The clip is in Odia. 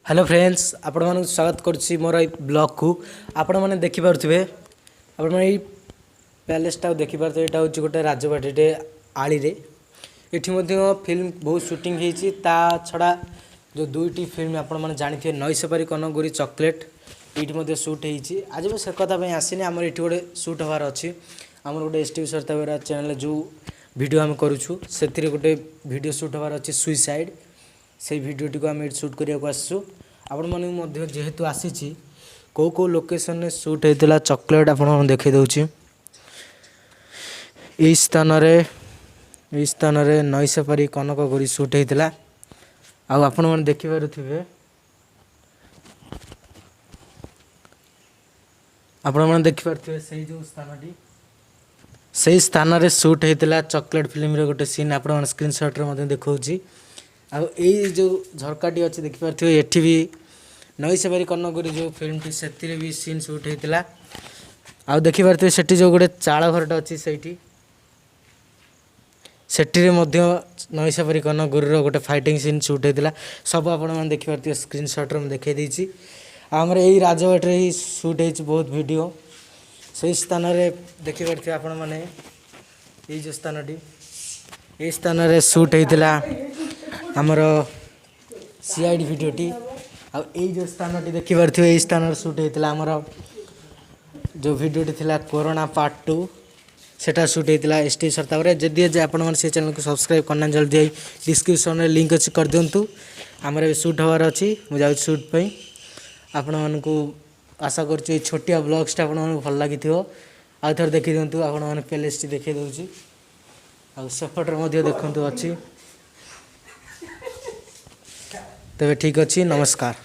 ହ୍ୟାଲୋ ଫ୍ରେଣ୍ଡସ୍, ଆପଣମାନଙ୍କୁ ସ୍ୱାଗତ କରୁଛି ମୋର ଏଇ ବ୍ଲଗ୍କୁ। ଆପଣମାନେ ଦେଖିପାରୁଥିବେ, ଆପଣମାନେ ଏଇ ପ୍ୟାଲେସ୍ଟାକୁ ଦେଖିପାରୁଥିବେ। ଏଇଟା ହେଉଛି ଗୋଟେ ରାଜବାଟୀଟେ ଆଳିରେ। ଏଠି ମଧ୍ୟ ଫିଲ୍ମ ବହୁତ ସୁଟିଂ ହେଇଛି। ତା ଛଡ଼ା ଯେଉଁ ଦୁଇଟି ଫିଲ୍ମ ଆପଣମାନେ ଜାଣିଥିବେ, ନଈସପାରି କନକଗୋରି, ଚକୋଲେଟ୍, ଏଇଠି ମଧ୍ୟ ସୁଟ୍ ହେଇଛି। ଆଜି ମୁଁ ସେ କଥା ପାଇଁ ଆସିନି। ଆମର ଏଠି ଗୋଟେ ସୁଟ୍ ହେବାର ଅଛି। ଆମର ଗୋଟେ ଏସ୍ ଟି ଭି ସରିତା ଚ୍ୟାନେଲ୍ ଯେଉଁ ଭିଡ଼ିଓ ଆମେ କରୁଛୁ, ସେଥିରେ ଗୋଟେ ଭିଡ଼ିଓ ସୁଟ୍ ହେବାର ଅଛି, ସୁଇସାଇଡ଼୍। ସେଇ ଭିଡ଼ିଓଟିକୁ ଆମେ ଏଠି ସୁଟ୍ କରିବାକୁ ଆସିଛୁ। ଆପଣମାନଙ୍କୁ ମଧ୍ୟ ଯେହେତୁ ଆସିଛି, କେଉଁ କେଉଁ ଲୋକେସନରେ ସୁଟ୍ ହେଇଥିଲା ଚକୋଲେଟ୍, ଆପଣମାନଙ୍କୁ ଦେଖାଇ ଦେଉଛି। ଏଇ ସ୍ଥାନରେ ନଈସପାରି କନକ ଗୋରି ସୁଟ୍ ହେଇଥିଲା। ଆଉ ଆପଣମାନେ ଦେଖିପାରୁଥିବେ, ଆପଣମାନେ ଦେଖିପାରୁଥିବେ, ସେଇ ଯେଉଁ ସ୍ଥାନଟି, ସେଇ ସ୍ଥାନରେ ସୁଟ୍ ହେଇଥିଲା ଚକୋଲେଟ୍ ଫିଲ୍ମର ଗୋଟେ ସିନ୍। ଆପଣମାନେ ସ୍କ୍ରିନସଟ୍ରେ ମଧ୍ୟ ଦେଖାଉଛି। ଆଉ ଏଇ ଯେଉଁ ଝରକାଟି ଅଛି, ଦେଖିପାରୁଥିବେ, ଏଠି ବି ନଈସପାରି କନକଗୋରି ଯେଉଁ ଫିଲ୍ମଟି, ସେଥିରେ ବି ସିନ୍ ସୁଟ୍ ହେଇଥିଲା। ଆଉ ଦେଖିପାରୁଥିବେ, ସେଠି ଯେଉଁ ଗୋଟେ ଚାଳ ଘରଟା ଅଛି, ସେଇଠି ସେଠିରେ ମଧ୍ୟ ନଈସପାରି କନକଗୋରିର ଗୋଟେ ଫାଇଟିଂ ସିନ୍ ସୁଟ୍ ହେଇଥିଲା। ସବୁ ଆପଣମାନେ ଦେଖିପାରୁଥିବେ, ସ୍କ୍ରିନସଟ୍ରେ ମୁଁ ଦେଖାଇ ଦେଇଛି। ଆଉ ଆମର ଏଇ ରାଜବାଟରେ ହିଁ ସୁଟ୍ ହେଇଛି ବହୁତ ଭିଡ଼ିଓ। ସେଇ ସ୍ଥାନରେ ଦେଖିପାରୁଥିବେ ଆପଣମାନେ, ଏଇ ଯେଉଁ ସ୍ଥାନଟି, ଏଇ ସ୍ଥାନରେ ସୁଟ୍ ହେଇଥିଲା ଆମର ସିଆଇଡ଼ି ଭିଡ଼ିଓଟି। ଆଉ ଏଇ ଯେଉଁ ସ୍ଥାନଟି ଦେଖିପାରୁଥିବେ, ଏଇ ସ୍ଥାନରେ ସୁଟ୍ ହେଇଥିଲା ଆମର ଯେଉଁ ଭିଡ଼ିଓଟି ଥିଲା କୋରୋନା ପାର୍ଟ 2, ସେଟା ସୁଟ୍ ହେଇଥିଲା ଏସ୍ ଟି ସର୍ତାବରେ। ଯଦି ଯେ ଆପଣମାନେ ସେ ଚ୍ୟାନେଲକୁ ସବସ୍କ୍ରାଇବ୍ କରିନାହାନ୍ତି, ଜଲ୍ଦି ଯାଇ ଡିସ୍କ୍ରିପ୍ସନ୍ରେ ଲିଙ୍କ୍ ଅଛି, କରିଦିଅନ୍ତୁ। ଆମର ଏବେ ସୁଟ୍ ହେବାର ଅଛି, ମୁଁ ଯାଉଛି ସୁଟ୍ ପାଇଁ। ଆପଣମାନଙ୍କୁ ଆଶା କରୁଛି ଏଇ ଛୋଟିଆ ବ୍ଲଗ୍ସଟା ଆପଣମାନଙ୍କୁ ଭଲ ଲାଗିଥିବ। ଆଉ ଥରେ ଦେଖିଦିଅନ୍ତୁ ଆପଣମାନେ, ପ୍ୟାଲେସ୍ଟି ଦେଖାଇ ଦେଉଛି। ଆଉ ସେପଟରେ ମଧ୍ୟ ଦେଖନ୍ତୁ ଅଛି। ତେବେ ଠିକ୍ ଅଛି, ନମସ୍କାର।